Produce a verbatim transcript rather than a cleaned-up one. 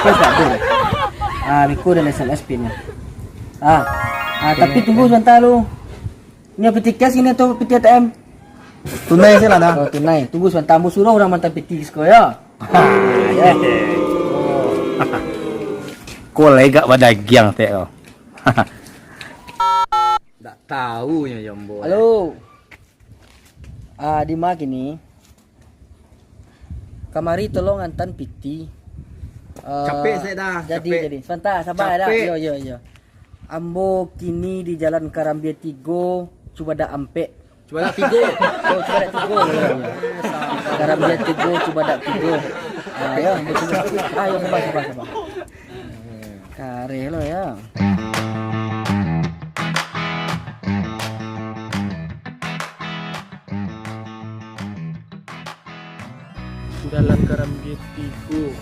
Kau tak ada. Ah, beko dan S M S pin-nyo. Ah, ah, tapi tunggu sabanta lu. Ini piti cash ini atau piti A T M? Tunai sajolah, Da. Oh, tunai. Tunggu sabanta, ambo suruah urang maanta piti siko, yo. Ko lai gak badagiang tek ko. Ndak tahu nyo jo ambo. Halo. Ah, di ma kini? Kamari tolong antaan piti. Ah, capek, Sek, Da. Jadi, capek. Jadi. Sabanta, saba, Da. Capek. Yo, yo, yo. Ambo kini di Jalan Karambia tigo, Cubadak ampek. Cubadak tigo. Oh, Cubadak tigo. Yo, yo. Karambia tigo, Cubadak tigo. Ah, yo, ambo cubo. Ah, yo, saba, saba, saba. Kareh lo, yo. Jalan Karambia tigo.